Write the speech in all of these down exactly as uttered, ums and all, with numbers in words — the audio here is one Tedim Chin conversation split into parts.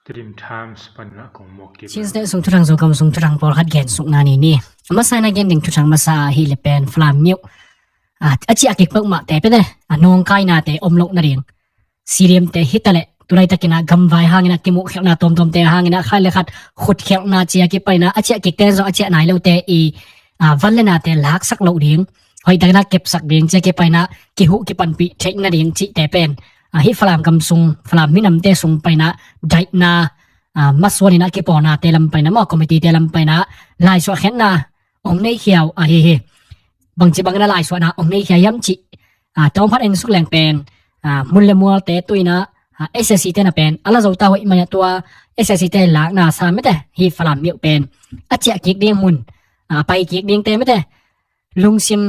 Tedim Times panah kong muak kik. Chin State sung thuthang Zogam sung thuthang pawlkhat gen sukna ni ni. A masa in a gen ding thuthang masa ahi le pen Falam myo a ciah kik peuhmah te pete a nawngkaina te om loh nading, C D M te hi taleh tulaitakin a gamvai hangin a kimuhkhelhna tuamtuamte hangin a khat le khat khutkhelhna ci a kipaina a ciah kik te zong a ciah nai lote i a van le nate laksak loh ding, hoihtakin a kepsak ding ci a kipaina kihuh kipanpih theih nading cihte pen a hih Falam gam sung, Falam minamte sung paina daihna, a masuanin a kipawnate lam paina maw, committee te lam paina laisuah khiatna ong nei khia uh ahi hi. Bangci bangin a laisuahna ong nei khia hiam cih a tawmphat en suk leng pen a mun le mualte tuina a S S C te na pen a la zo ta hoih mai a tua S S C te lakna sa mete hi Falam myo pen a ciah kik ding mun, a pai kik dingte mete lungsim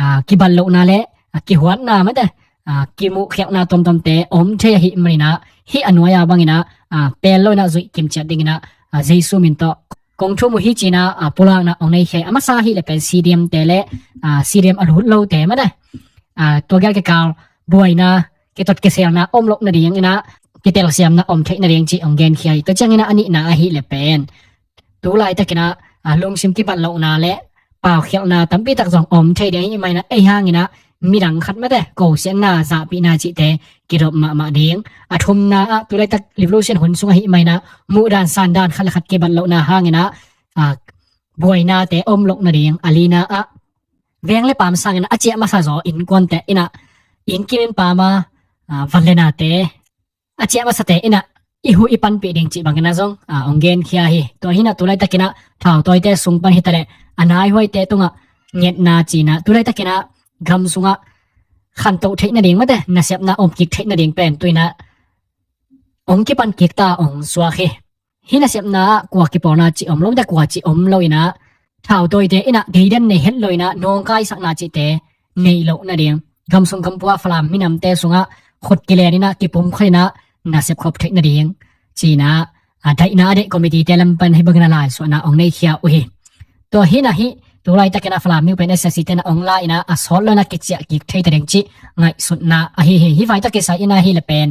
a kibat lohna le a kihuatna mete a kimuhkhelhna tuamtuamte om thei ahi maninah hih a nuai a banginah a pel loinah zuih kimciat dinginah a Jesu min tawh kong thum uh hi cinah a pulakna ong nei khia hi. A masa ahi le pen C D M te le a C D M a lut lote mete a tua gel kikal buaina kitot kiselna om loh nadinginah kitelsiamna om theih nading cih ong gen khia hi. Tua cianginah a nihna ahi le pen tulaitakinah a lungsim kibat lohna le paukhialhna tampi tak zong om thei ding ahi maina ei hanginah midang khat mete kosiatna zahpihna cihte kidop mahmah ding. A thumna ah tulaitak revolution hun sung ahi maina muhdan sandan khat le khat kibat lohna hanginah a buainate om loh nading. A lina ah veng le paam sangin a ciah masa zaw innkuante inah innkim in paama a van le nate a ciah masate inah i huh i panpih ding cih bangin a zong a ong gen khia hi. Tua hinah tulaitakinah thautawite sung pan hitaleh a naihuaite tungah ngetna cinah tulaitakinah gam sungah khantoh theih nading mate nasepna om kik theih nading pen tuinah ong kipan kik ta ong suak hi. Hih nasepna ah kua kipawlna cih om lo mate kua cih om loinah thautawite inah deidan nei het loinah nawngkaisakna cihte neih loh nading gam sung gam pua Falam minamte sungah khut kileninah kipumkhatinah nasep khop theih nading cinah a daihna a deih committee te lam pan hih bangin a laisuahna ong nei khia uh hi. Tua hinah hih tulaitakin a Falam myo pen S S C tenah ong la inah a sawt loinah kiciah kik thei ta ding cih ngaihsutna ahi hi. Hih vaitak kisai inah hi le pen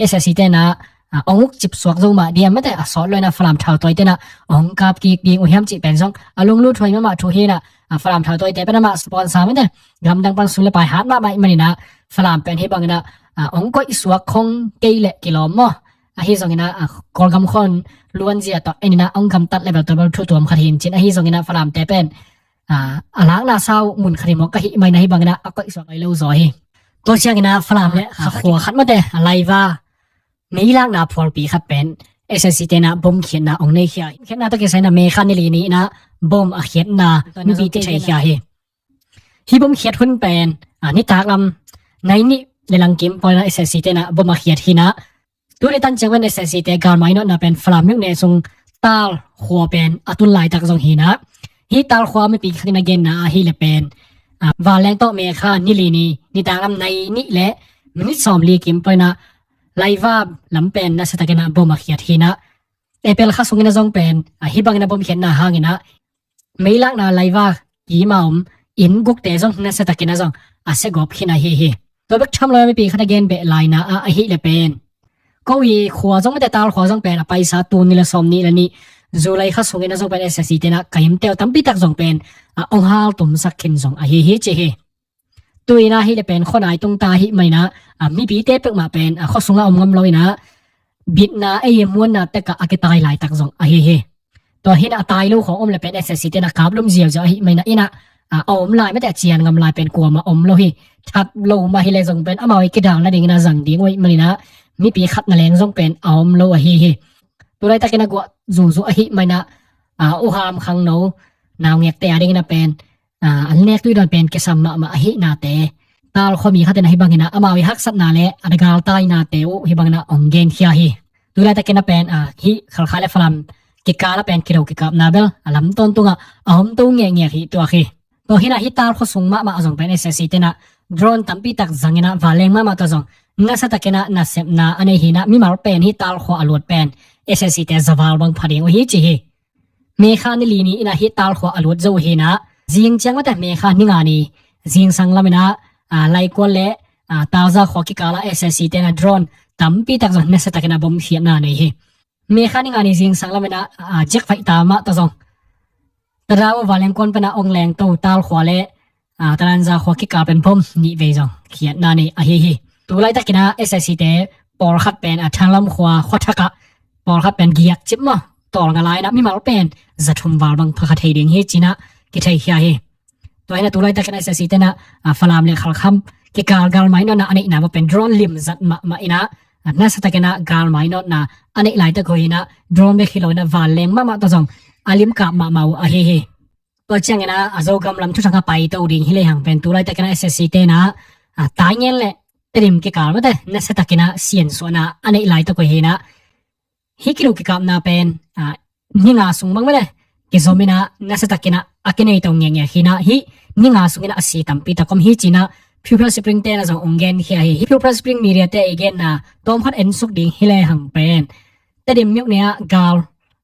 S S C tenah a ong uk cipsuak zo mah diam mate a sawt loinah Falam thautawite inah ong kap kik ding uh hiam cih pen zong a lunglut huai mahmah thu hinah a Falam thautawite pen amah sponsor mate gamdang pan sum le pai hat mahmah ih maninah Falam pen hih banginah a ong koihsuak khong kei leh kilawm maw? Ahi zonginah a Kawlgam khon luanzia tawh eninah ong gamtat level tawh bel thu tuam khat hin cin ahi zonginah Falamte pen a lakna sau mun khat hi mawk ka hih maina hih banginah a koihsuak ai lo zaw hi. Tua cianginah Falam le a khua khat mate a laiva meilakna phualpi khat pen S S C tenah bom khiatna ong nei khia hi. Khiatna tawh kisai inah May kha ni li ni inah bom a khiatna mipite thei khia hi. Hih bom khiat hun pen a nitak lam nai nih le langkim pawl inah S S C tenah bom a khiat hinah tuni tan ciang pen S S C te galmai nawtna pen Falam myo ne sung Tal khua pen a tun laitak zong hinah hih Tal khua mipi khat in a genna ahi le pen a vanleng tawh May kha ni li ni nitak lam nai nih le minit sawm li kim pawl inah laiva lam pen nasatakinah bom a khiat hinah April kha sungin a zong pen a hih bangin a bom khiatna hanginah meilakna laiva kima om inn gukte zong nasatakin a zong a segawp khin ahi hi. Tua bek tham lo mipi khat a gen beh laina ah ahi le pen ko i khua zong mate Tal khua zong pen a paisa tul ni le sawm ni le ni July kha sungin a zong pen S S C tenah kaimteu tampi tak zong pen a ong hal tumsak khin zong ahi hi ci hi. Tuinah hi le pen khuanai tungta ahi maina a mipite peuhmah pen a khua sungah om ngam loinah bitna ei muanna tekah a kitai laitak zong ahi hi. Tua hinah a tai lo khawng om le pen S S C tenah kaplum ziauziau ahi maina inah a om lai mate a cian ngam lai pen kuamah om lo hi. That lo mah hi le zong pen amau i kidal nadingin a zang ding uh ahi maninah mipi khat na leng zong pen a om lo ahi hi. Tulaitakin a guah zuzu ahi maina a uham khangno naungekte a dingin a pen a an nek tui dawn pen kisam mahmah ahihnate Tal khuami khatin ahi banginah amau i haksatna le a galtainate uh hi banginah ong genkhia hi. Tulaitakin a pen a hih Khalkha le Falam kikala pen kido kikapna bel a lam tawntungah a om to ngekngek hi tuak hi. Tua hinah hih Tal khua sung mahmah a zong pen S S C tenah drone tampi tak zanginah vanleng mahmah tawh zong nasatakinah nasepna a nei hinah mimal pen hih Tal khua a luat pen S S C te zaval bang pha ding uh hi ci hi. May kha ni li ni inah hih Tal khua a luat zo uh hinah zing ciang mate May kha ni nga ni zingsang laminah a Laikual le a Talza khua kikalah S S C tenah drone tampi tak zong nasatakinah bom khiatna nei hi. May kha ni nga ni zingsang lam in ah, a, Jack Vaihta mah tawh zong Tadau vanleng kuan pan a ong leng to tal khua le, a, Talanza khua kikal pen bom nih vei zong khiatna nei ahi hi. Tu laitakin ah S A C te pawlkhat pen a Thanglam khua khuathak ah pawlkhat pen giak cip maw, tawl nga lai in ah mimal pen za thum val bang pha kha thei ding hi ci in ah kitheikhia hi. Tua hi in ah tu laitakin ah S A C te in ah, a, Falam le Khalkham kikal galmai nawtna a neihna mah pen drone lim zat mahmah in ah, a, nasa takin ah galmai nawtna a neih laitak uh hi in ah drone bek hi lo in ah vanleng mahmah tawh zong a lim kap mahmah uh ahi hi. Tua ciangin ah a Zogam lam thuthang a pai to ding hi lehang pen tu laitakin ah S A C te in ah, a, Taingen le Tedim kikal mate nasa takin ah siansuahna a neih laitak uh hi in ah, hih kido kikapna pen, a, ni nga sung bang mate kizom in ah nasa takin ah a kinei to ngiangia hi in ah, hih ni nga sung in ah a si tampi tak om hi ci in ah People's Spring te in ah zong ong genkhia hi. Hih People's Spring media te i genna tawmkhat ensuk ding hi lehang pen Tedim myone ah gal,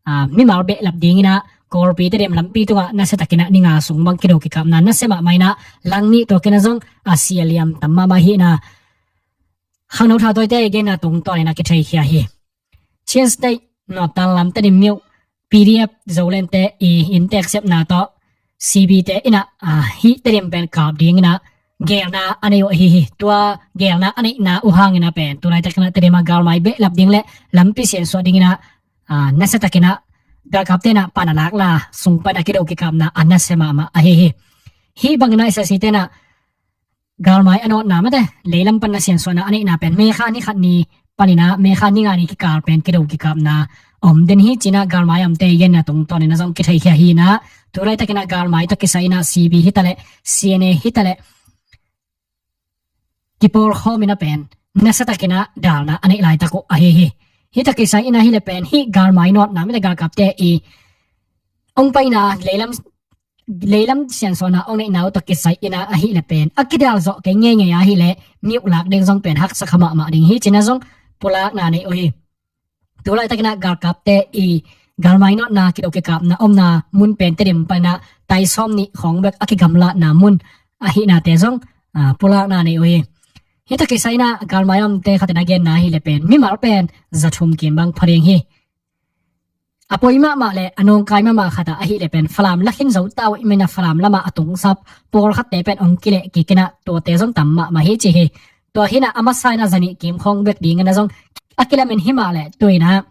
a, mimal behlap ding in ah Kawlpi Tedim lampi tungah nasa takin ah ni nga sung bang kido kikapna nasia mahmah in ah Langnih tua kin ah zong a si a liam tam mahmah hi in ah Khangno Thautawite i genna tungtawn in ah kitheikhia hi. Chin State Northern lam Tedim myo P D F Zoland te i inntek sepna tawh C B te in ah, a, hih Tedim pen kap ding in ah gelna a nei uh ahi hi. Tua gelna a neihna uh hang in ah pen tu laitakin ah Tedim ah galmai behlap ding le lampi siansuah ding in ah, a, nasa takin ah galkapte in ah pan a lak la sung pan a kido kikapna a nasia mahmah ahi hi. Hih bangin ah S A C te in ah galmai a nawtna mate leilam pan a siansuahna a neihna pen May kha ni khat ni panin ah May kha ni nga ni kikal pen kido kikapna om den hi ci in ah galmai a omte i genna tungtawn in ah zong kitheikhia hi in ah tu laitakin ah galmai tawh kisai in ah C B hi ta leh C N A hi ta leh kipawlkhawm in ah pen nasa takin ah dalna a neih laitak uh ahi hi. Hih tawh kisai in ah hi leh pen hih galmai nawtna mate galkapte i ong paina leilam leilam siansuahna ong neihna uh tawh kisai in ah ahi leh pen a kidal zawh kei ngeingei ahi leh myo lak ding zong pen haksa kha mahmah ding hi ci in ah zong pulakna nei uh hi. Tu laitakin ah galkapte i galmai nawtna kido kikapna omna mun pen Tedim panin ah tai sawm nih khawng bek a kigamlatna mun ahihnate zong, a, pulakna nei uh hi. Hih tawh kisai in ah galmai a omte khat in a genna ahi leh pen mimal pen za thum kim bang pha ding hi. A poi mahmah le a nawngkai mahmah khat ah ahi leh pen Falam la khin zo ta uh ahih manin ah Falam lamah a tungsap pawlkhatte pen ong kileh kik in ah tuate zong tam mahmah hi ci hi. Tua hi in ah a masa in ah za nih kim khawng bek ding in ah zong a kilamen hi mah leh tu in ah,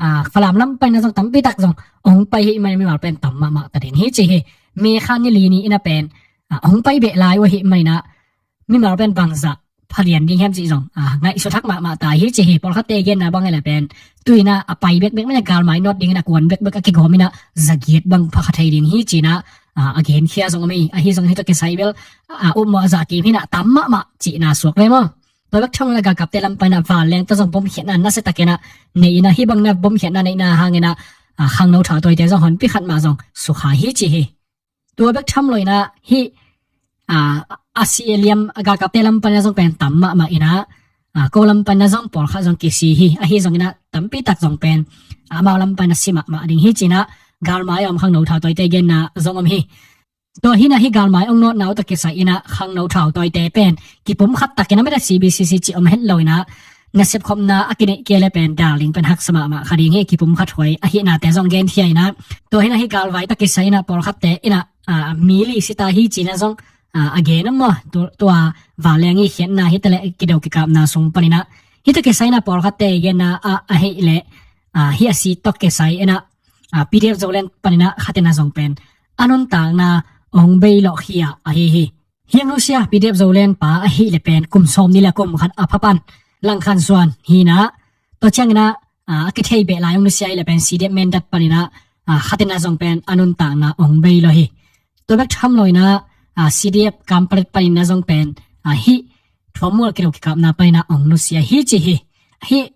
a, Falam lam panin ah zong tampi tak zong ong pai hi ahih manin mimal pen tam mahmah ta ding hi ci hi. May kha ni li ni in ah pen, a, ong pai beh lai uh ahih manin ah mimal pen bangzah phalian ding hiam cih zong, a, ngaihsut thak mahmah ta hi ci hi. Pawlkhatte genna bang hi leh pen tu in ah a pai bekbek mah in ah galmai nawt ding in ah kuan bekbek a kigawm in ah za giat bang pha kha thei ding hi ci in ah, a, a genkhia zong om hi. Ahi zongin hih tawh kisai bel, a, upmawh a zah kim hi in ah tam mahmah cihna suak ve maw. Tua bek tham lo in ah galkapte lam panin ah vanleng tawh zong bomkhiatna nasia takin ah nei in ah hih bang in ah bomkhiatna neihna hangin ah, a, Khangno Thautawite zong honpi khat mah zong sukha hi ci hi. Tua bek tham lo in ah hih, a, a si a liam a galkapte lam panin ah zong pen tam mahmah in ah, a, ko lam panin ah zong pawlkhat zong kisi hi. Ahi zongin ah tampi tak zong pen, a, amau lam panin ah si mahmah ding hi ci in ah galmai a om Khangno Thautawite genna zong om hi. Tua hi in ah hih galmai ong nawtna uh tawh kisai in ah Khangno Thautawite pen kipumkhat takin ah mate C B C C cih om het lo in ah nasep khopna a kineih kei leh pen dal ding pen haksa mahmah kha ding hi. Kipumkhat huai ahihnate zong genkhia in ah tua hi in ah hih galvai tawh kisai in ah pawlkhatte in ah, a, mi li si ta hi ci in ah zong, a, a gen om maw. Tu, tua vanleng i khiatna hi ta leh kido kikapna sung panin ah hih tawh kisai in ah pawlkhatte i genna ah ahi leh, a, hih a si tawh kisai in ah, a, P D F Zoland panin ah khat in ah zong pen a nuntakna ong bei lawh khia ahi hi. Hiang Nusia P D F Zoland pa ahi leh pen kum sawm nih le kum khat a pha pan Langkhan Suan hi in ah tua ciangin ah, a, a kithei beh lai ong nusia hi leh pen C D F Mindat panin ah, a, khat in ah zong pen a nuntakna ong bei lawh hi. Tua bek tham lo in ah, a, C D F Kanpetlet panin ah zong pen, a, hih Thuammual kido kikapna panin ah ong nusia hi ci hi. Hih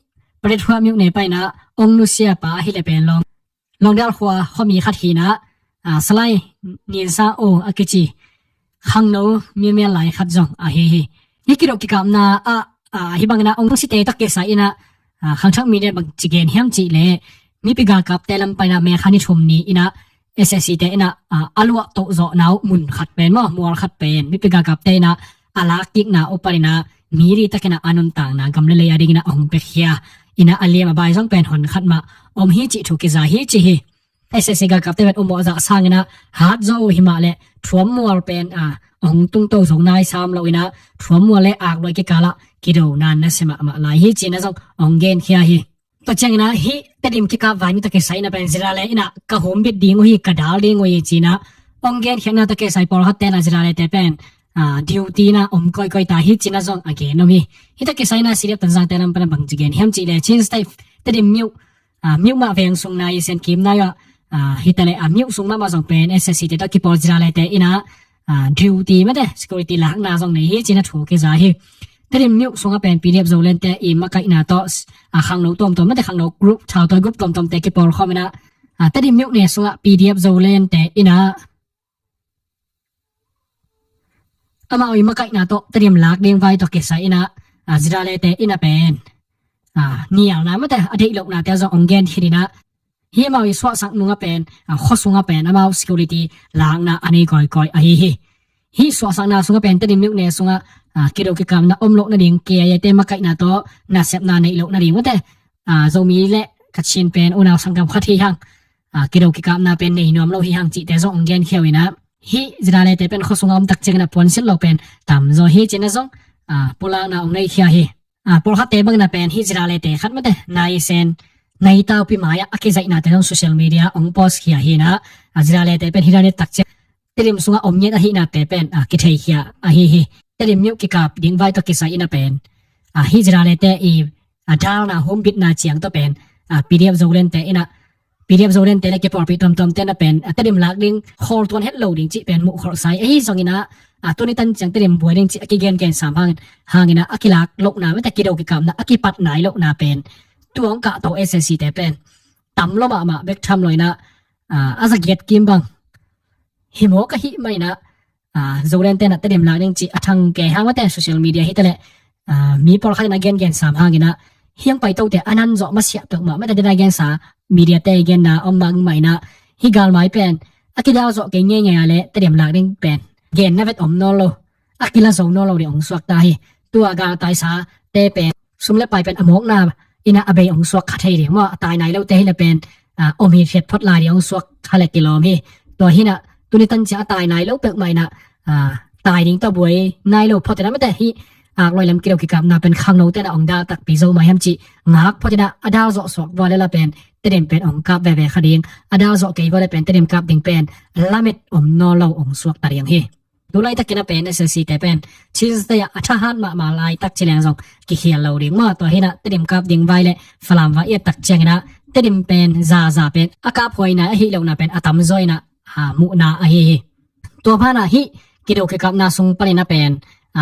Paletwa myone panin ah ong nusia pa ahi leh pen Lawng Lawngdal khua khuami khat hi in ah, a, Salai Nginsa Aw a kici Khangno miamel lai khat zong ahi hi. Hih kido kikapna ah, a, hih bangin ah ong site tawh kisai in ah, a, khangthak mi nih bang ci gen hiam cih leh mipi galkapte lam panin ah May kha ni thum ni in ah S A C te in ah, a, a luah toh zawhna uh mun khat pen maw, mual khat pen mipi galkapte in ah a lak kikna uh panin ah mi li takin ah a nuntakna gam le lei a dingin ah ong pia khia Ina a liam a bai zong pen hon khat mah om hi cih thu kiza hi ci hi. SAC galkapte pen ummawh zah sanginah hat zaw uh himah le thuam mual pen a hong tungto zo nai sam lo inah thuam mual le akluai kikalah kido nan nasia mahmah lai hi cina zong hong genkhia hi. Tua cianginah hih Tedim kikap vai ni tawh kisai inah pen ZRA le inah ka humbit ding uh hi, ka dal ding uh hi cinah hong genkhiatna tawh kisai pawlkhat tenah ZRA le te pen duty na om koikoi ta hi cina zong a gen om hi. Hih tawh kisai inah CDF Tonzangte lam pana bangci gen hiam cih le Chin State Tedim myuh myuh mah veng sung nai sen kim nai ah hita le a myuh sung mahmah zong pen SAC te tawh kipawl ZRA le te inah duty mate security lakna zong nei hi cina thu kiza hi. Tedim myuh sungah pen PDF Zoland te i makaihna tawh a khangno tuamtuam mate khangno group thautawi group tuamtuamte kipawl khawm inah Tedim myuh ne sungah PDF Zoland te inah amau i makaihna tawh Tedim lak ding vai tawh kisai inah ZRA le te inah pen nialna mate a deih lohnate zong hong gen khin inah hih amau i suahsak nungah pen khuasungah pen amau security lakna a nei koikoi ahi hi. Hih suahsakna sungah pen Tedim myuh ne sungah kido kikapna om loh nading KIA te makaihna tawh nasepna neih loh nading mate Zomi le Kachin pen unau sanggam khat hi hang kido kikapna pen nei nuam lo hi hang cihte zong hong genkhia uh inah hih ZRA le te pen khuasungah om tak ciangin a puansilh lo pen tamzaw hi cina zong pulakna hong neikhia hi. Pawlkhatte bangin a pen hih ZRA le te khat mate nai sen nai taupi mai-ah a kizaihnate zong social media hong post khia hi inah ZRA le te pen hih dan hi tak ciang Tedim sungah om ngiat ahihnate pen kitheikhia ahi hi. Tedim myuh kikap ding vai tawh kisai inah pen hih ZRA le te i dalna humbitna ciang tawh pen PDF Zoland te inah PDF Zoland te le kipawlpih tuamtuamte na pen Tedim lak ding khawl tuan het lo ding cih pen muh kholhsai ahi zonginah tuni tan ciang Tedim buai ding cih a kigengen sam hangin hangin a kilak lohna mate kido kikapna a kipat nai lohna pen tua hong kahto SAC te pen tam lo mahmah bek tham lo inah a zagiat kim bang hi maw ka hih mah inah Zoland tenah Tedim lak ding cih a thang kei hang mate social media hita le mi pawlkhat in a gengen sam hanginah hiang paitote a nan zawh masiah peuhmah mate dena gensa media te genna om mah mah inah hih galmai pen a kidal zawh kei ngeingei a le Tedim lak ding pen genna vet om nawn lo a kila zo nawn lo ding hong suak ta hi. Tua galtaisa te pen sum le pai pen a mawkna inah a bei hong suak kha thei ding maw a tai nai lote hi le pen om hi phiat phot lai ding hong suak kha le kilawm hi. Tua hinah tuni tan ciang a tai nai lo peuhmah inah tai ding tawh buai nai lo phot inah mate hih akluai lam kido kikapna pen khangno tenah hong dal takpi zo mah hiam cih ngak phot inah a dal zawh suak vua le la pen Tedim pen hong kap veve kha ding a dal zawh kei vua le pen Tedim kap ding pen lamet om nawn lo hong suak ta ding hi. Tu laitakin a pen SAC te pen Chin State ah a thahat mahmah laitak ci leng zong kikhial lo ding maw tua hinah Tedim kap ding vai le Falam vai i et tak cianginah Tedim pen zaza pen a kap huaina ahi lohna pen a tamzaw inah muhna ahi hi. Tua phanah hih kido kikapna sung panin a pen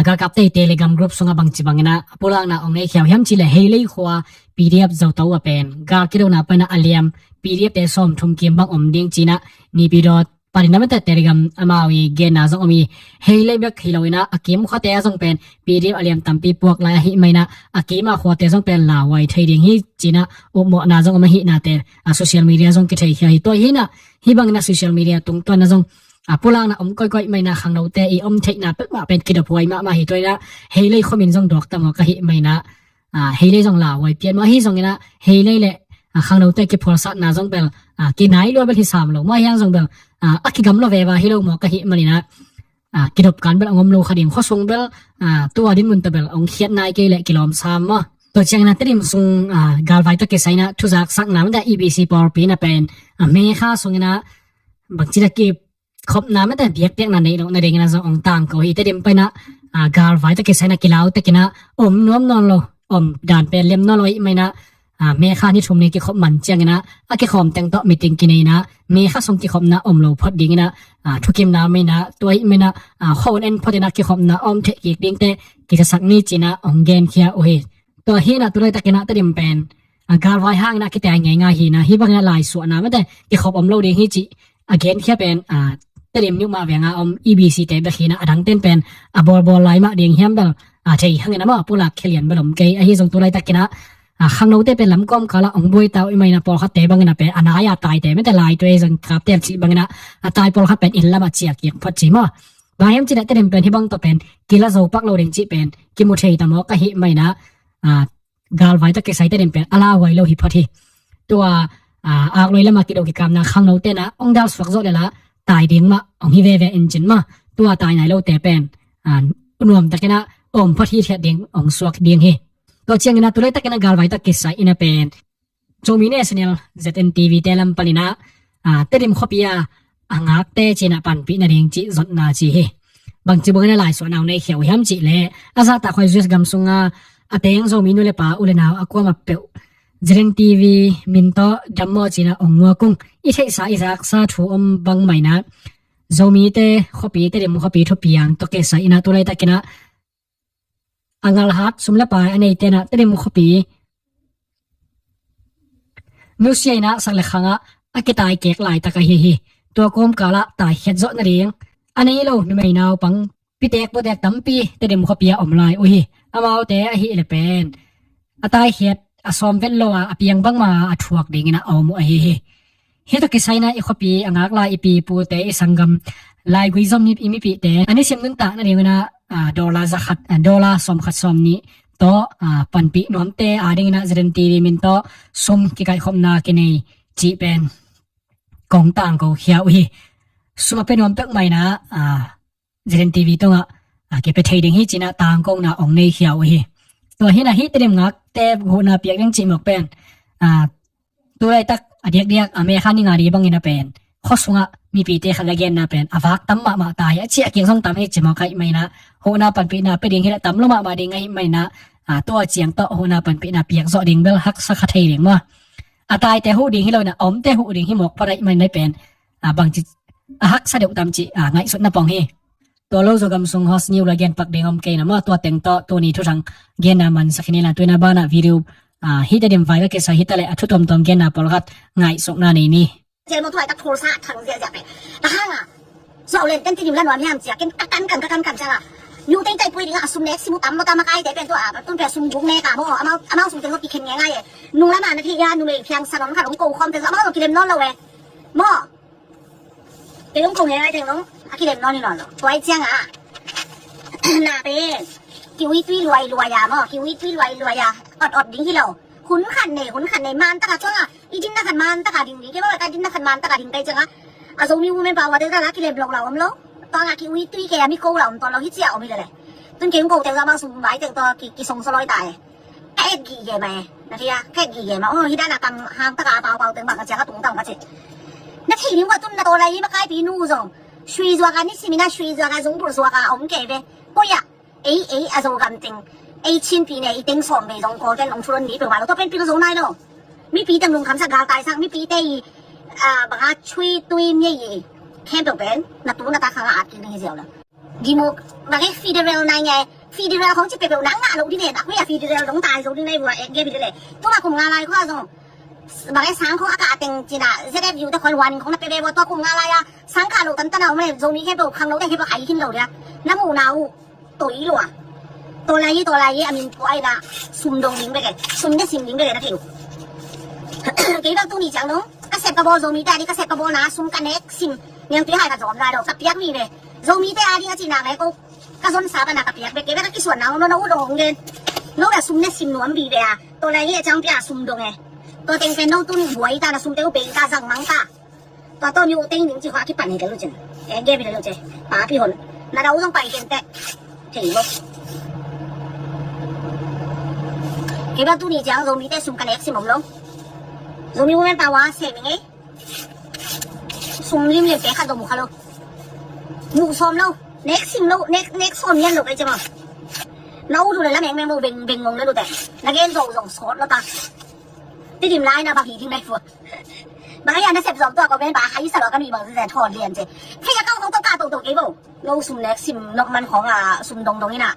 galkapte Telegram group sungah bangci banginah pulakna hong neikhia uh hiam cih le Heilei khua PDF Zoto a pen gal kidona panah a liam PDF te sawm thum kim bang om ding cinah Naypyidaw panin a mate Telegram amau i genna zong om hi. Heilei bek hi lo inah a kim khuate a zong pen PDF a liam tampi puak lai ahi mah inah a kim a khuate zong pen lauhuai thei ding hi cinah upmawhna zong om ahihnate a social media zong kitheikhia hi. Tua hinah hih bangin a social media tungtawn a zong a pulakna om koikoi mah inah khangnote i om theihna peuhmah pen kidophuai mahmah hi. Tua inah Heilei khuamin zong dawkta maw ka hih mah inah Heilei zong lauhuai pian maw ahi zonginah Heilei le khangnote kiphualsatna zong bel kinai lua bel hi sam lo maw ahi hang zong bel a kigam lo veva hi lo maw ka hih maninah kidop kan bel a ngom lo kha ding khuasung bel tua dinmun ta bel hong khiat nai kei le kilawm sam maw. Tua cianginah Tedim sung galvai tawh kisai inah thuzak sakna mate EBC pawlpi inah pen May kha sunginah bangci da kip khopna mate biakpiakna neih loh nadingin a zong hong tangko hi. Tedim painah galvai tawh kisai inah kilau takinah om nuam nawn lo om dan pen lem nawn lo ih mah inah May kha ni thum ni kikhop man cianginah a kikhawm teng tawh meeting kinei inah May kha sung kikhopna om lo phot dinginah thukimna mah inah tua ih mah inah khuahun en phot inah kikhopna om theih kik dingte kizasak ni cinah hong genkhia uh hi. Tua hinah tu laitakinah Tedim pen galvai hanginah kitai ngeingai hinah hih banginah laisuahna mate kikhop om lo ding hi cih a genkhia pen Tedim myuh mah venga om EBC te bek hinah a dangten pen a bawlbawl lai mah ding hiam bel thei hangin a maw pulak khia lian bel om kei ahi zong tu laitakinah khangnote pen lamkawm kalah hong buai ta uh ih mah inah pawlkhatte banginah pen a nai-a taite mate laitui zong kapte cih banginah a tai pawlkhat pen inn lamah ciak kiak phot ci maw. Bang hiam cinah Tedim pen hih bang tawh pen kila zo pak lo ding cih pen kimu thei ta maw ka hih mah inah galvai tawh kisai Tedim pen a lauhuai lo hi phot hi. Tua, ah, akloi lamah kido kikamna khangno tena hong dalsuak zawh leh la tai ding mah hong hi veve in cin mah. Tua tai nai lote pen, ah, nuamtakin a om phot hithiat ding hong suak ding hi. Tua ciangin a tu laitakin a galvai tawh kisai in a pen Zomi National Z N T V te lam panin a, ah, Tedim khuapi a a ngakte cih in a panpih nading cih zotna ci hi. Bangci bangin a laisuahna hong nei khia uh hiam cih leh a zahtakhuai U S gam sungah a teng Zomi nu le pa u le nau a kuamah peuh Z N T V min tawh dammawh ci in a hong nguak ung. I theihsa i zaksa thu om bang mah in a Zomite khuapi, Tedim khuapi thupiang tawh kisai in a tu laitakin a a ngalhat sum le pai a neite in a Tedim khuapi nusia in a sak le khangah a kitai kek laitak ahi hi. Tua kawmkalah taikhiat zawh nading a nei lo numei naupang pitek putek tampi Tedim khuapi ah om lai uh hi. Amaute ahih leh pen a taikhiat a sawm vet lo a, a piang bangmah a thuak dingin a om uh ahi hi. Hih tawh kisai in a i khuapi a ngak lai i pi i pute, i sanggam laigui zom ni i mipihte a nisim nuntak nadingin a, ah, dollar zakhat, ah, dollar sawmkhat sawmnih tawh, ah, panpih nuamte adingin a Z N T V min tawh sum kikaihkhopna kinei cih pen kong tangko khia uh hi. Sum a pia nuam peuhmah in a, ah, Z N T V tungah, ah, kipia thei ding hi ci in a tangkona hong nei khia uh hi. Tua hi in a hih Tedim ngakte huhna piak ding cih mawk pen, ah, tu laitak a diakdiak a May kha ni nga di bangin a pen khua sungah mipite khat la genna pen a vak tam mahmah ta hi a, a ciah kik zong tam hi ci mawk ahih manin a huhna panpihna pia ding hi leh tam lo mahmah ding ahih manin a, ah, tua ciang tawh huhna panpihna piak zawh ding bel haksa kha thei ding maw. A taite huh ding hi lo in a, a omte huh ding hi mawk phot ahih manin a pen, ah, bangci a haksa deuh tam cih, ah, ngaihsutna pong hi. Tua lo Zogam sung host ni uh la gen pak ding om kei na maw, tua teng tawh tuni thuthang genna mansak hi ni la, tu in a banah video, ah, hih Tedim vai ka kisai hi ta leh a thu tuamtuam genna pawlkhat ngaihsukna nei ni. Cel mo tuai tak thul sa thang ziahziah pe. Ta hang a. Zuau len ten Tedim la nuam hiam cia ken ka kan kan ka kan kan ciang a. Nu teng tai pui ding a sum nek simu tam mo ta makai te pen tua a tun pe sum buk nek a mo. Amau, amau sum teng lo kikhen nge ngai e. Nung la ma na thi ya nu le phiang sa non kha dong ko khom teng amau lo kilem non lo e. Mo. Kei dong ko nge ngai teng dong. A kilem non ni non lo. Tuai ciang a. Na pen. Kiwi tui luai luai a mo. Kiwi tui luai luai a. Ot ot ding hi lo. Hun khat nei, hun khat nei man taka tuang a. I din na khat man taka ding ding. Kei ba ka din na khat man taka ding kai ciang a. A Zomi women power te ta la kilem lo la om lo. Tuang a kiwi tui kei a mi ko la om to lo hi cia om hi le le. Tun kei ko teng la mang sum bai teng to ki, ki song so loi ta e. Ka et gi ge ma e. Na thia, ka et gi ge ma. Oh, hi dan a kam hang taka pau pau teng ba ka cia ka tung tang ka ci. Na thei ni wa tun na to la i ma kai pi nu zong. Sui zua ka ni si mi na sui zua ka zung bul zua ka om kei ve. Ko ya. Ei, ei, a Zogam teng. Ei Chin pi ne, i teng sawm vei zong ko ken ong thuron ni pe wa lo. To pen pil zo nai lo. Mipi teng lungkham sa gal tai sang, mipi te i, ah, banga chui tui mi i. Kem pe pen, na tu na ta khang a at ki ni ziau la. Dimo, bagi federal nai nge, federal khong ci pe pe nang na lo di ne, na kuya federal dong tai zo di nai wa ek ge bi de le. Tu ma kum nga lai ko a zong. Bagi sang khong a ka teng ci na, Z F U te khon wan khong na pe pe wa to kum nga lai a. Sang ka lo tan tan a om le, zo mi he pe khang lo te he pe khai hin lo dia. Na mu na u. Toi lua. Tolai, tolai, a min tuai na. Sum dong ding bek e. Sum de sim ding bek e na thei u. Kei bang tuni ciang dong. Ka sep ka bawl Zomite a di ka sep ka bawl na sum ka nek sim. Niang tui hai ka zom lai lo. Ka piak mi ve. Zomite a di a ci na ngai ko. Ka zon sa ka na ka piak bek. Kei bek ka kisuan na no na u dong hong gen. No da sum ne sim nuam bi ve a. Tolai e ciang pia sum dong e. To teng pen no tun buai ta na sum te u bei ta zang mang ta. Tua tawh mi uh teng ding ci hua kipan hi ka lu cin. Eh, gem hi ka lu cin. Pa pi hon. Na dau zong pai ken teh. Thei lo. Kei ba tuni ciang Zomite sum ka nek sim om lo. Zomi women power se mi ngei. Sum lim lim te kha do mu kha lo. Mu som lo. Nek sim lo. Nek, nek som yen lo kai cem a. Na u du le la meng meng lo beng, beng ngong le lu te. Na gen zo zong sot lo ta. Tedim lai na bang hi ding nai fu. Bang ai na sep zom tua ko ben ba hai sa lo ka mi bang zen thon lian ce. Thei a kau kau to ka to to ke bo. Lo sum nek sim nok man khong a sum dong dong ina.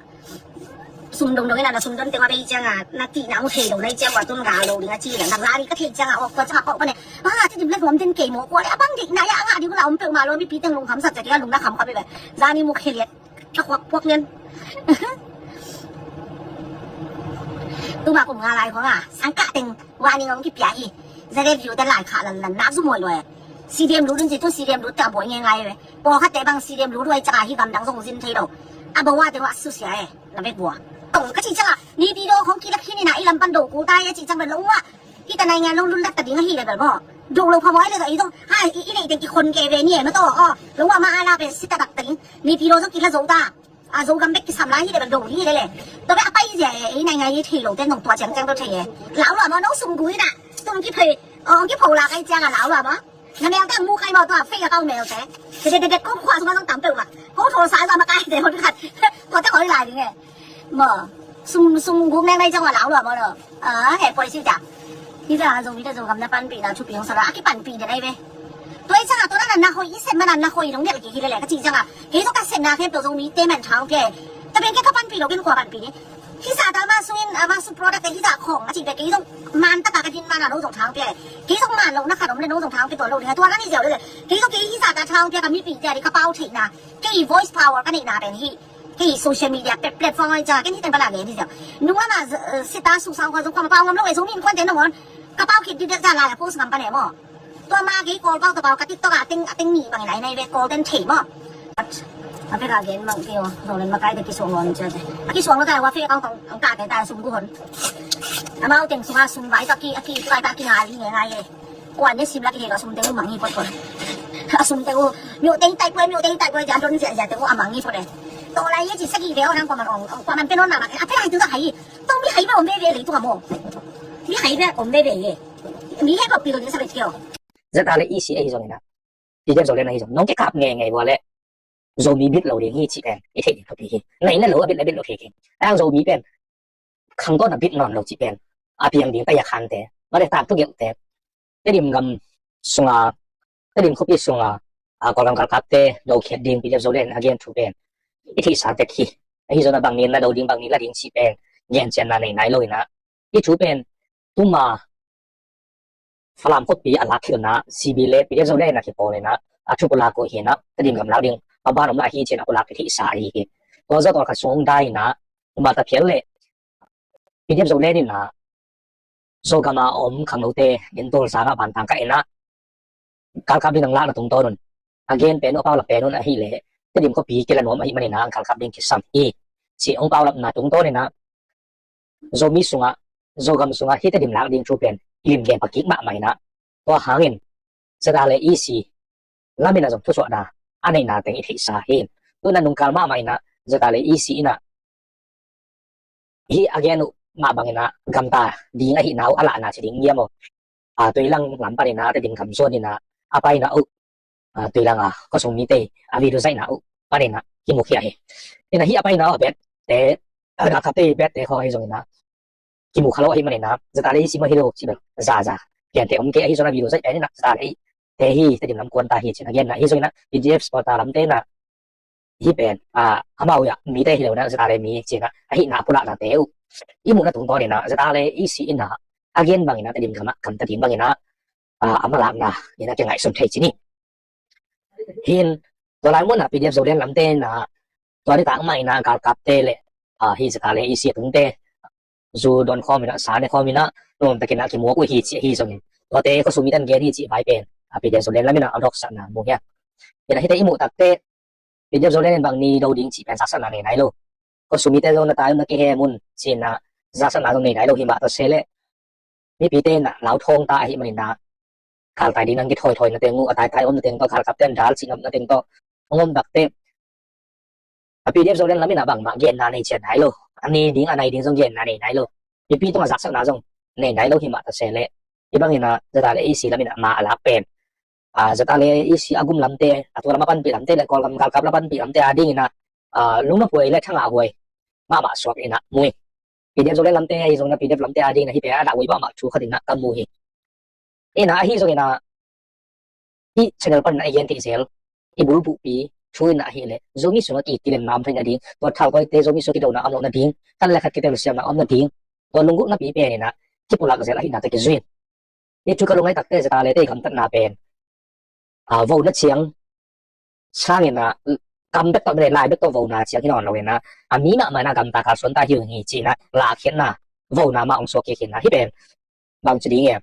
Sum dong dong ina na sum don teng a bei ciang a na ti na mu thei lo nai ciang wa tun ga lo ding a ci la. Na la ni ka thei ciang a ok tua ciang a kau pa ne. Ba Tedim le nuam den ke mo ko le a bang di na ya nga di la om pe ma lo mipi teng lung kham sat ce ke a lung na kham ka be be. Zani mu khe liat. Ka khuak puak lian. Tuma kum nga lai khong a sangkah teng warning hong kipia hi. Zare view te lai kha lan lan nak zu muai luai. C D M lut un ci tu C D M lut te a buai ngai ngai ve. Pawlkhat te bang C D M lut luai caka hi gamdang zong zin thei lo. A bawa te wa su sia e. Na bek bua. Tong ka cih ciangah Naypyidaw khong kilak khin inah i lam pan do kul ta hi a cih ciang bel lo uh ah. Hita naingan lo lunlat ta ding ahi le bel maw. Do lo phamawh le zong ei zong ha i, i neih teng kikhon kei ve ni e maw taw aw. Lo uh ah ma a la pen sita bak ta ding. Naypyidaw zong kila zo ta. A Zogam bek kisam lai hi le bel do ni le le. Tua bek a pai zia e, ei naingan i thei lo te nong tua ciangciang do thei e. Lau lua maw no sum gui na. Tum kiphei. Ong kipho la kai ciang a lau lua maw. Na mel teng mu kai maw tua fei a kau mel te. Te te te te ko khua sung a zong tam peuh mah. Ko tho sa zong ma kai te hon khat. Tua te ko i lai ding e. Maw. Sum sum guk neng nai ciang a lau lua maw lo. A he poi si ta. Hi ta Zomi te Zogam na panpih na thupi hong sa la a kipanpih de nai ve. Tua i ciang a tua na na hoi i sem ma na na hoi dong de la ki hi le le ka ci ciang a. Kei zong ka sem na khem tua Zomi te man thang ke. Ta ben ke ka panpih lo ken kua panpih ni. Hisa ta ama sungin ama sung product te hisa khong a ci bek kei zong man taka ka din man a lo zong thang pia. Kei zong man lo na khat om le no zong thang pia tua lo ding a tua na ni ziau le. Kei zong kei hisa ta thang pia ka mipi te a di ka pau theihna. Kei voice power ka neihna pen hi. Kei social media pet platform ai ca ken hi ten pala nge di ziau. Nung ama sita su sang kua zong kua ma pau ngam lo e zong min kuan te nong on. Ka pau khit di dek ca lai a post ngam pa ne maw. Tua ma kei Kawl pau tua pau ka TikTok a teng a teng ni bang lai nai ve Kawl ten thei maw. A pek a gen mang kei o Zolen makai te kisuang lo ni cia te. A kisuang lo ta wa fe kang kang ka te ta sum gu hon. Amau teng sunga sum vai ta ki a ki vai ta ki ngai ni ngai e. Kuan ye sim la ki he lo sum te u mang hi pot pot. A sum te u miu teng tai pue miu teng tai pue ja don zia zia te u a mang hi pot e. To lai ye ci sa ki ve o nang kuaman ong kuaman pe non ma ma a pe lai tu ta hai. Tong mi hai ve om ve ve le tu ka mo. Mi hai ve om ve ve ye. Mi he ko pi lo ni sa ve kio. Zata le isi ahi zong ina. PDF Zoland ahi zong nong kikap ngei ngei vua le Zomi bit lo ding hi ci pen i thei ding thupi hi. Nai na lo a bit le bit lo thei hi. Ang Zomi pen khang to na bit non lo ci pen a piang ding ka ya khan te. Ma le tak tu geu te. Tedim gam sunga Tedim khuapi sunga a Kawlgam galkapte do khiat ding PDF Zoland a gen thu pen i thei sa tek hi. Ahi zong a bang ni na do ding bang ni la ding ci pen gen cian na nei nai lo ina. I thu pen tuma Falam khuapi a lak khilna CB le PDF Zoland a kipawl ina a thu pulak uh hina Tedim gam lak ding a ban om la hi cin a pulak i thei sa ahi hi. Tua zat ol khat sung dai ina uma ta phial le PDF Zoland ina Zogam a om khangnote din tol sanga ban tangka ina galkap ding ang lakna tungtawn un a gen pen uh a paulap pen un ahi le Tedim khuapi kila nuam ahi manina galkap ding kisam hi. Ci ong paulapna tungtawn ina Zomi sunga Zogam sunga hi Tedim lak ding thu pen lim gen pakik mahmah ina tua hangin zata le isi lamina zong thusuahna a neihna teng i theihsa hi. Tuna nungkal mahmah ina zata le isi ina hi a gen uh mah bangina gamta ding ahi na uh a lahna ci ding ngiam aw. A tuilang lam panina Tedim gam zuanina a paina uh a tuilang a kosong mite a video zaihna uh panina kimukhia hi. Ina hi a paina uh a bet te a gakapte bet te kho ahi zongina kimukha lo ahi manina zata le isi ma hi lo ci bel zaza piante om ke ahi zona video zaih penina zata le te hi Tedim lam kuan ta hi cin a genna ahi zongina PDF supporter lamte na hi pen a amau ya mite hi lo na zata le mi cina ahi na pulakna te uh i muhna tungtawn ina zata le isi ina a gen bangina Tedim gama gamta ding bangina a malakna ina ke ngaihsun thei cini. Hin tua lai muana PDF Zoland lamte na tua ni tak mah ina galkapte le a hi zata le isi tungte zu don khawm ina sa ne khawm ina nuam takina kimuak uh hi ci hi zongin tuate khosung mi tan gen hi ci vai pen a PDF Zoland lamina a doksakna mu hia. Ina hite i muh takte PDF Zoland in bang ni do ding ci pen zaksakna nei nai lo. Khosung mite zong na tai na kihem un cina zaksakna zong nei nai lo hi mah ta se le mipite na lau thawng ta ahi manina galtai ding nang kithawi thawi na teng uh a taitai om na teng tawh galkapte an dal cin om na teng tawh hong om takte a PDF Zoland lamina bangmah genna nei cian nai lo. A ni ding a nai ding zong genna nei nai lo. Mipi tungah zaksakna zong nei nai lo hi mah ta se le hi bangina zata le isi lamina ma a lak pen a zata le isi a gum lamte a tua lama panpih lamte le Kawlgam galkap la panpih lamte a dingina a lungna puai le thangah huai mahmah suak ina mui. PDF Zoland lamte ahi zongina PDF lamte a dingina hi pe a dah huai mahmah thu khat ina ka mu hi. Ina ahi zongina hi channel panina i gen thei zel i bulbuhpi thu ina ahi le Zomi sunga ki kilem nam theina ding tua thau toite Zomi sunga kidona am lohna ding kan le khat kitel siamna amna ding tua lunggulhna pi penina kipulak zel ahina te kizuin. Hi thu ka lungai takte zata le te gamtatna pen a vona ciang sangina kam bek tawh mene lai bek tawh vona ciang hi nawn lo ina a mi mahmah ina gamta kalsuan ta hi uh hi cina lakhiatna vona mah ong suak kikhinna hi pen bang ci ding e.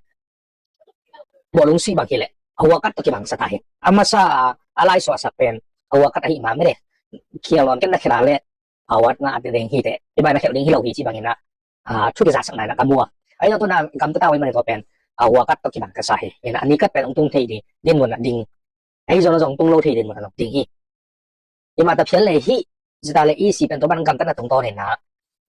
Bawlung sih bang hi le a huakat tawh kibangsa ta hi. A masa a laisuahsak pen a huakat ahi ma mene khial nawn ken na khela le a huatna a te ding hi teh, i baina khel ding hi lo hi ci bangin ah, a, thu kizaksak nai na ka mu a. Ahi zong tu na gamtat a huai mani tua pen, a, huakat tawh kibang ka sa hi. Ina a nikat pen hong tung thei ding, din mun a ding. Ahi zong na zong tung lo thei din mun a zong ding hi. I mata phial le hi, zata le isi pen tua ban gamtat na tungtawn ina,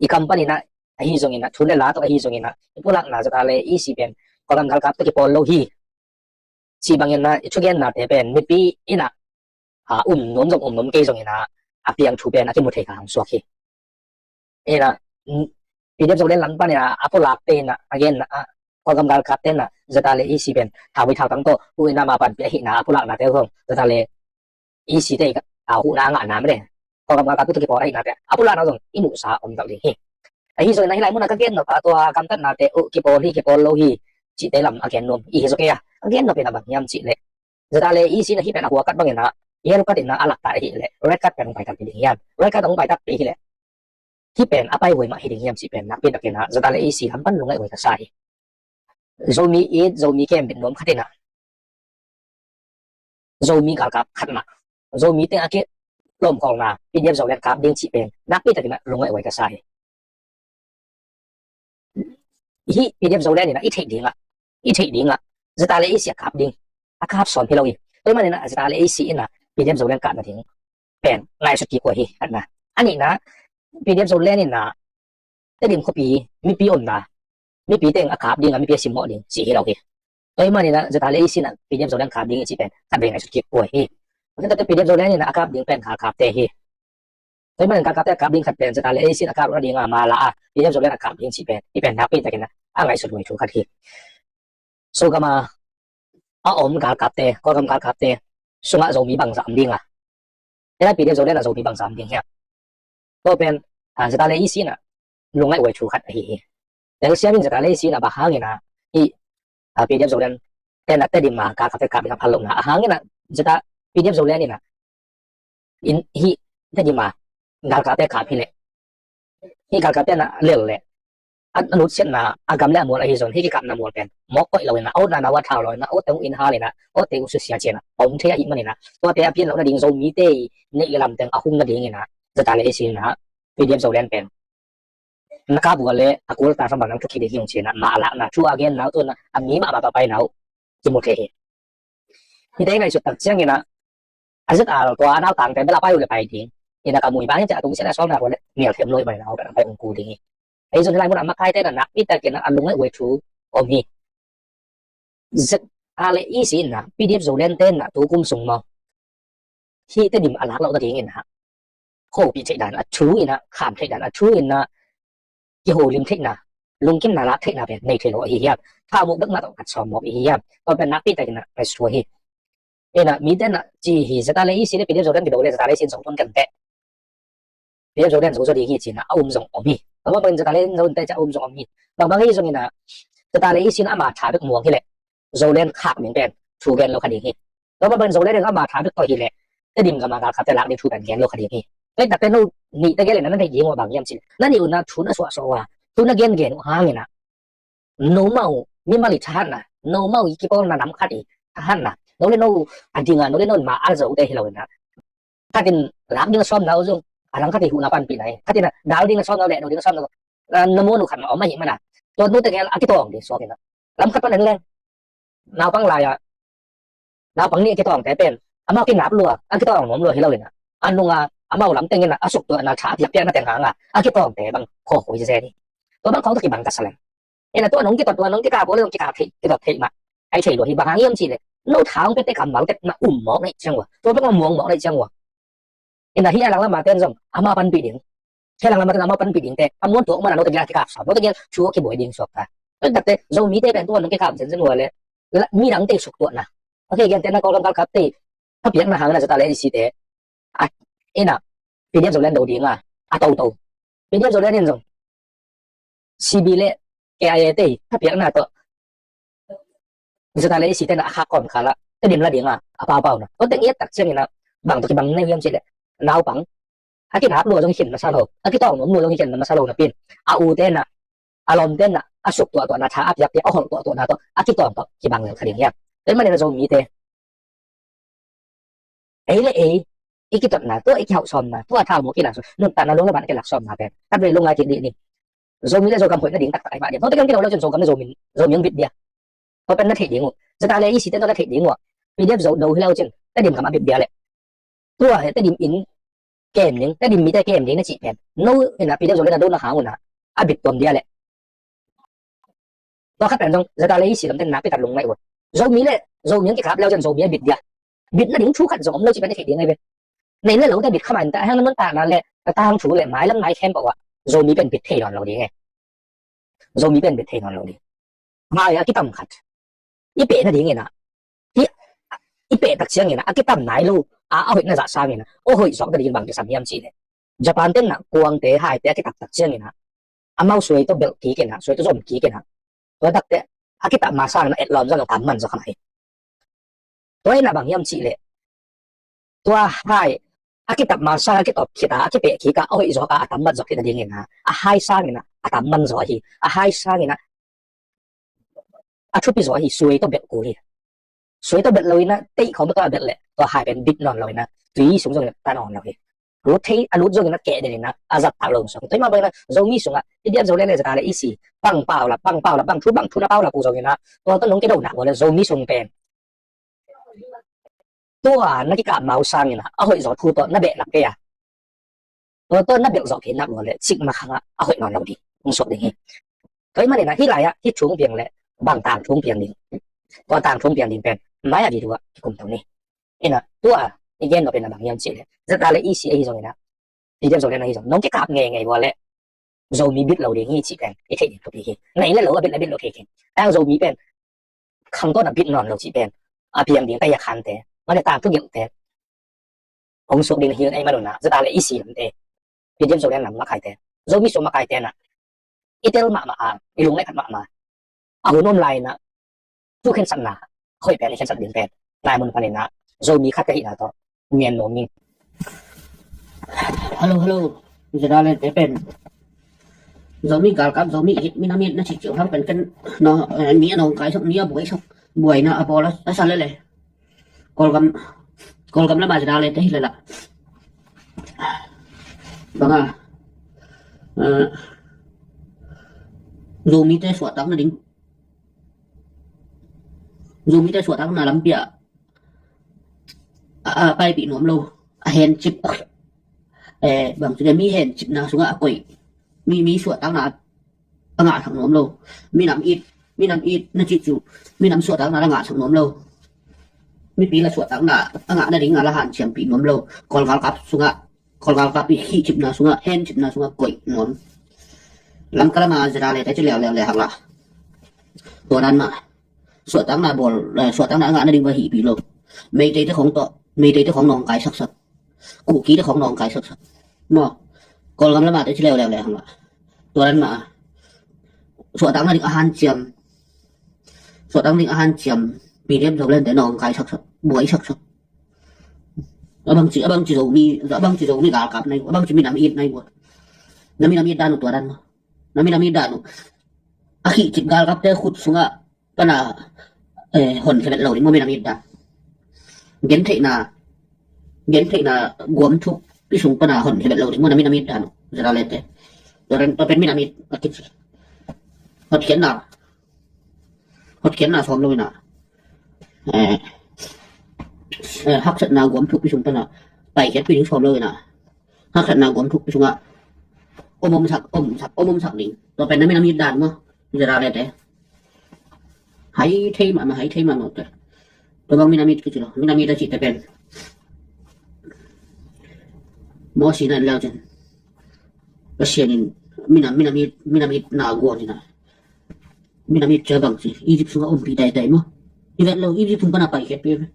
i company na, ahi zong ina, thu le la tawh ahi zong ina, i pulakna zata le isi pen, Kawlgam galkap tawh kipawl lo hi. Ci bangin ah, i thugenna te pen, mipi ina, a, um nuam zong um nuam kei zong ina, a piang thu pen, a kimu thei kha hong suak hi. Ina, mm, P D F Zoland lam pan ina, a pulak te ina, a genna, a, Kawlgam galkap te ina, zata le isi pen, thawi thau tang tawh, hu ina ma panpih ahihna, a pulakna te zong, zata le isi te, a, huhna a ngahna mene. Kawlgam galkap tawh kipawl ahihna te, a pulakna zong, i muhsa om deuh ding hi. Ahi zong ina hih lai mun a ka gen nop a tua gamtatna te uh kipawl hi kipawl lo hi cihte lam a gen nuam i hi zaw kei a, a gen nop ina bang hiam cih leh, zata le isi na hih pen a huakat bang ina yellow card ina a lak ta ahih leh red card pen hong pai takpi ding hiam? Red card hong pai takpi hi leh hih pen a pai huai mah hi ding hiam cih pen nakpi tak ina zata le isi lam pan lungngaih huai ka sa hi. Zomi it, Zomi kem bit nuam khat ina Zomi galkap khat mah, Zomi teng a kilawmkawlna P D F Zoland kap ding cih pen nakpi tak ina lungngaih huai ka sa hi. Hih P D F Zoland ina i theih ding ah, i theih ding ah, zata le isi a kap ding, a kap sawm hi lo hi. Tua ahih manin ah zata le isi ina P D F Zoland kap nading pen ngaihsut kik huai hi, khatna. A nihna, P D F Zoland ina Tedim khuapi mipi omna, mipi teng a kap ding a, mipi a simmawh ding cih hi lo hi. Tua ahih manin ah zata le isi ina P D F Zoland kap ding i cih pen khatvei ngaihsut kik huai hi. Tua ahih manin P D F Zoland ina a kap ding pen galkapte hi. Tua ahih manin galkapte a kap ding khat pen zata le isi ina a kap nading a mala a P D F Zoland a kap ding cih pen, hih pen nakpi tak ina a ngaihsut huai thu khat hi. Sugam a a om galkapte, Kawlgam galkapte sungah Zomi bangzah om ding a, ina P D F Zoland a Zomi bangzah om ding hiam? Tua pen, a, zata le isi ina lungngaih huai thu khat ahi hi. Telsiam in zata le isi ina bang hang ina hih, a, P D F Zoland te ina Tedim a galkapte kap ding a phal lohna a hang ina zata P D F Zoland ina in hih Tedim a galkapte kap hi leh, hih galkapte ina lel leh, a, a nutsiatna a gam le a mual ahi zong hih kikapna mual pen mawk koih lo ina, a utna na a thau lo ina, a utte uh in hal ina, a utte uh susia cian a om thei ahih manin ah, tuate a pian loh nading Zomite i neih le lam teng a hung nading ina zata le isi ina P D F Zoland pen na kap uh a leh a kul ta sam bang nang thuk hi ding hi ung ci ina, ma a lakna thu a genna uh tu ina a mi mahmah pah paina uh kimu thei hi. Hihte i ngaihsut tak ciang ina a zet a tua a nautangte bel a pai uh leh pai ding ina ka mu hi. Bang hiam cih leh a tungsiah a sawlna uh a leh nial them lo ahih manin a pai ung ku ding hi. Ahi zong hih lai mun a makaite ina nakpi tak ina a lungngaih huai thu om hi. Zata le isi ina P D F Zoland te ina tu kum sung maw, hih Tedim a lak loh nading ina hopih theih dan a thu ina, kham theih dan a thu ina, kiholim theihna, lungkimna lak theihna pen nei thei lo ahi hiam? Thau muk bekna tawh khat sawm mawk i hi hiam? Tua pen nakpi tak ina ngaihsut huai hi. Ina mite ina ci hi, zata le isi le P D F Zoland kido le zata le isi in zong tun kan teh, P D F Zoland zo zaw ding hi ci ina a um zong om hi. Tua bangbangin zata le isi in zong teh ci a um zong om hi. Bangbang ahi zong ina zata le isi in ama tha bek muang hi leh Zoland khak ding pen thu gen lo kha ding hi. Tua bangbangin Zoland in ama tha bek tawh hi leh Tedim gam a galkapte lak ding thu pen gen lo kha ding hi. Tua ahih tak teh no nih teh gen le na na theih ding uh a bang hiam cih leh, na nih uh ina thu na suahsuah uh a, thu na gengen uh hang ina nomau mimal i thahatna, nomau i kipawlna nam khat i thahatna, no le no a ding a, no le no in ma a zote hi lo ina, khat in lak ding a sawmna uh zong a dang khat i huhna panpihna hi. Khat in a dal ding a sawmna uh leh no ding a sawmna uh, a, na muan uh khat mah om ahih manin ah, tua note gel a kitawng ding suak ina, lam khat pan en leng, naupang lai-ah naupang nih a kitawngte pen amau kinap lua, a kitawng nuam lua hi lo ina, a nunga amau lam teng ina a suktuahna tha a piakpiakna teng hanga a kitawngte bang khawkhawi zenzen hi. Tua bang khawng tawh kibang ka sa leng, ina tua nong kitot, tua nong kikap uh le nong kikap theih, kitot theih mah ai thei lua hi. Bang hang hiam cih leh no tha hong piakte kammal tek na um mawk na hih ciang uh a, tua bang a muang mawk na hih ciang uh a, ina hih a langlam a ten zong amau panpih ding, hih a langlam a ten amau panpih ding teh a muan tuak man a note gel a kikap sawm, note gel thu a kibuai ding suak ta. Tua ahih tak teh Zomite pen tua nong kikap zenzen uh a leh, la, midangte suktuahna, a kei gentehna Kawlgam galkapte thapiakna hang ina zata le isi te, a, ina P D F Zoland do ding a, a toto, P D F Zoland in zong C B le K I A te thapiakna tawh zata le isi te ina a khak kawmkal ah Tedim la ding a, a paupauna. Tua teng i et tak ciang ina bang tawh kibang na hi hiam cih leh, naupang a kinap lua zong hi khin masa lo, a kitawng nuam lua zong hi khin masa lo napi in, a ute ina, a lawmte ina a suktuahtuahna tha a piakpiak, a holh tuahtuahna tawh a kitawng tawh kibang lel kha ding hiam? Tua ahih manin a Zomite, ei le ei i kitotna, tua i kihauh sawmna, tua thau mawk i lak sawm, nuntakna lunglam a na kilak sawmna pen khatvei lungngai kik dih ni. Zomi le Zogam hoih nading taktak ahih mah diam. Tua te kan kidau lo cin Zogam le Zomi, Zomi hong bit dia. Tua pen na theih ding uh. Zata le E C te tua na theih ding uh. P D F Zo do hi lo cin Tedim gam a bit dia leh, tua hi Tedim in kem ding, Tedim mite kem ding na cih pen, no in a P D F Zoland a do na hang un a, a bit tuam dia leh. Tua khat pen zong Zata le E C lam ten na pitat lung mai uh. Zomi le Zomi hong kikap leu cin Zomi a bit dia. Bit nading thu khat zong om lo cih pen na theih ding ahi ve. Nei le lo te bit kha mah in ta, a hang na nuntakna le a tangthu le mailam nai khempeuh ah Zomi pen bit thei nawn lo ding e. Zomi pen bit thei nawn lo ding. Mai a kitam khat i peh nading in a, i, i peh tak ciangin a, a kitam nai lo a, a hoih na zah sangin a, a hoih zawk nading bang kisam hiam cih leh, Japan ten a kuangte haite a kitam tak ciangin a, amau suai tawh belh kik in a, suai tawh zom kik in a, tua takte a kitam ma sangin a etlawm zawk a tam man zawk kha mah hi. Tua in a bang hiam cih leh, tua hai a kitam ma sang a kitawp khit a, a kipeh kik a, a hoih zawk a, a tam man zawk khit nadingin a, a hai sangin a, a tam man zaw ahi, a hai sangin a, a thupi zaw ahi, suai tawh belh kul hi. Suai tawh belh lo in a, teih khawng tawh a belh leh tua hai pen bit nawn lo in a, tui sung zongin a ta nawn lo hi. Lut thei, a lut zongin a keh den in a, a zat tak lo sawk hi. Tua ahih mah bangin a Zomi sungah P D F Zoland le Zata le E C, bang pau la, bang pau la, bang thu, bang thu na pau la uh zongin a, tua tawh nong kidona uh leh Zomi sung pen tua na kikap ma uh sangin a, a hoih zaw thu tawh na behlap kei a, tua tawh na belh zawh kei nak uh leh, cikmah khang a, a hoih nawn lo ding hong suak ding hi. Tua ahih manin a, hih lai ah hih thu hong piang leh bang tangthu hong piang ding, tua tangthu hong piang ding pen mai a video ah kikum to ni. In a, tua i gen nop in a bang hiam cih leh, Zata le E C ahi zongin a, P D F Zoland ahi zong, nong kikap ngeingei uh leh Zomi bit lo ding hi cih pen i theih ding thupi hi. Nei le lo a bit, a bit lo kei kei. A hang Zomi pen khang tawh na bit nawn lo cih pen a piang ding taiakhante, mane tangthu gelhte, hong suak ding hi. Ahih manun a, Zata le E C lamte, P D F Zoland lam makaite, Zomi sung makaite in a, i tel mahmah a, i lungngaih khat mahmah a, hun om lai in a, thu khensatna hoih pen i khensat ding pen, lai mun panin a, Zomi khat ka hihna tawh ngen nuam ing. Hello, hello. Zata le te pen Zomi galkap, Zomi it, minam it na cih ciang hang pen ken, no, eh, mi a nawngkaisak, mi a buaisak, buaina a bawl a sa lele. Kawlgam, Kawlgam lam a Zata le te hi lala. Bang a, eh, Zomite suahtak nading, Zomite suahtakna lampi ah a, a paipih nuam lo, a hencip, eh, bang ci le, mi hencipna sungah a koih, mi, mi suahtakna a ngahsak nuam lo. Minam it, minam it na cih cu, minam suahtakna la ngahsak nuam lo. Mipi la suahtakna a ngah nading a la hanciampih nuam lo. Kawl galkap sungah, Kawl galkap i khihcipna sungah, hencipna sungah koih nuam. Lamka lam a Zata le te ci leuleu le hang la, tua dan mah. Suahtakna bawl, eh, suahtakna a ngah nading va hihpih lo. Meiteite khawng tawh, Meiteite khawng nawngkai saksak. Kukite khawng nawngkai saksak. Maw, Kawlgam lam a te ci leuleu le hang la, tua dan mah. Suahtak nading a hanciam, suahtak nading a hanciam, P D F Zoland te nawngkai saksak, buai saksak. A bang ci, a bang ci Zomi, a bang ci Zomi galkap nai, a bang ci minam it nai buat. Na minam it dan uh tua dan maw. Na minam it dan uh. A khihcip galkapte khut sungah pana, eh, honkhia bet lo ding maw, minam it dan. Gentheihna, gentheihna guam thuk pi sung pana honkhia bet lo ding maw, na minam it dan uh. Zata le te. Tua pen, tua pen minam it a kici. Hotkhiatna, hotkhiatna sawm lo in a, eh, eh, haksatna guam thuk pi sung pana paikhiatpih ding sawm lo in a, haksatna guam thuk pi sungah om om sak, om sak, om om sak ding. Tua pen na minam it dan maw, Zata le te. Hai thei mahmah, hai thei mahmah te. Tua bang minam it kici lo, minam it a cihte pen Mawsi na en leu cin, Pasian in minam, minam it, minam it na guan in a, minam it cia bang ci, Egypt sungah ompih taitai maw. I vet lo, Egypt sung pana paikhiatpih ve.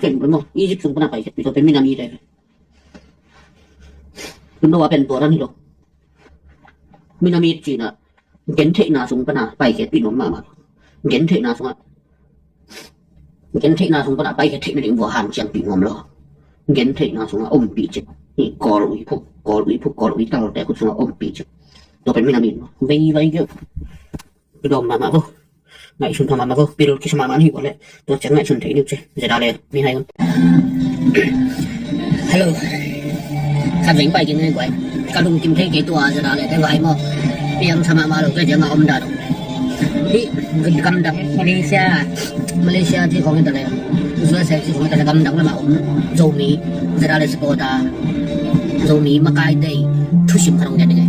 Ken pen maw, Egypt sung pana paikhiatpih, tua pen minam it ai ve. Tun lo a pen tua dan hi lo. Minam it cihna, gentheihna sung pana paikhiatpih nuam mahmah. Gentheihna sungah, gentheihna sung pana paikhiat theih nading vua hanciampih nuam lo. Gentheihna sungah ompih cik. Hi Kawl ui phuk, Kawl ui phuk, Kawl ui talte khut sungah ompih cik. Tua pen minam it maw. Vei, vei geuh. Kidawm mahmah vo. Ngaihsun mahmah vo. Pil kisa mahmah na hi uh leh, tua ciang ngaihsun thei ni uh ci. Zeta le mi hai un. Hello. Khat veng pai kik ni guai. Ka lungkim thei kei tua ZRA le te vai maw. Piang tha mahmah lo kei ciang a om dan. Hih gamdang Malaysia, Malaysia ci khong hi ta le, USA ci khong hi ta le, gamdang lamah om Zomi ZRA le supporter, Zomi makaite thusim khat hong gen ding e.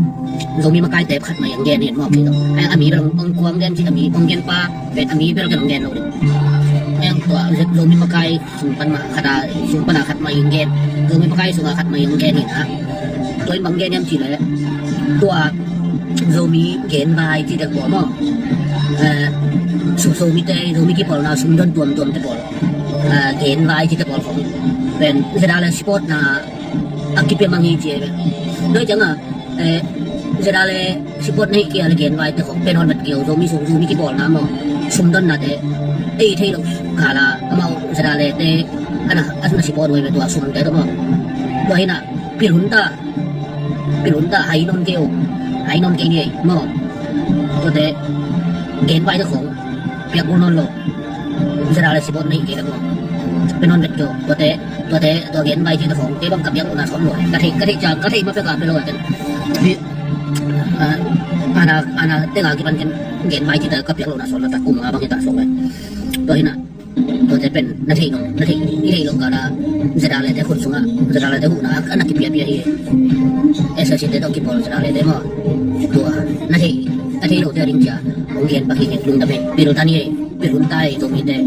Zomi makaite khat mah hong gen hi maw kei lo. Ai, a mi bel hong, hong kuang gen ci, a mi hong gen pa, a mi bel gen hong gen lo ding. Ai, tua Zomi makai sung pan mah khat a, sung pan a khat mah hong gen. Zomi makai sung a khat mah hong gen hi na. Tua in bang gen hiam ci le, tua Zomi genvai ci te pawl maw. Eh, su Zomi te, Zomi kipawlna sumdon tuamtuam te pawl. Eh, genvai ci te pawl khong pen ZRA le support na a kipia mang hi ci e. Tua ciang a, eh, ZRA le support na hih kei a le genvai te khong pen hon vet kei o, Zomi sung, Zomi kipawlna maw. Sumdonna te ei thei lo kal a amau ZRA le te ana, ana support huai ve tua sum te tawh maw. Tua hi na, pil hun ta, pil hun ta, hai nawn kei o, hai nawn kei ni ei maw. Tuate genvai te khong piak nawn lo. ZRA le support na hih kei le maw. Pen hon vet kei o, tuate, tuate, tua genvai ci te khong te bang ka piak lohna sawm lo. Ka thei, ka thei ciang, ka thei ma pek a pia lo a ten. Hi, ah, ana, ana teng a kipan ken genvai ci te ka piak lohna sawm lo, ta kum nga bang hi ta sawm lo. Tua hi na, tuate pen na thei lo, na thei, i thei lo kal a ZRA le te khut sung a, ZRA le te huhna ana kipiapia hi. SAC te tawh kipawl ZRA le te maw. Tua na thei, na thei lo te a ding cia hong gen pak hi, lungdam hi. Pil ta ni ei, pil hun ta ei, Zomi te.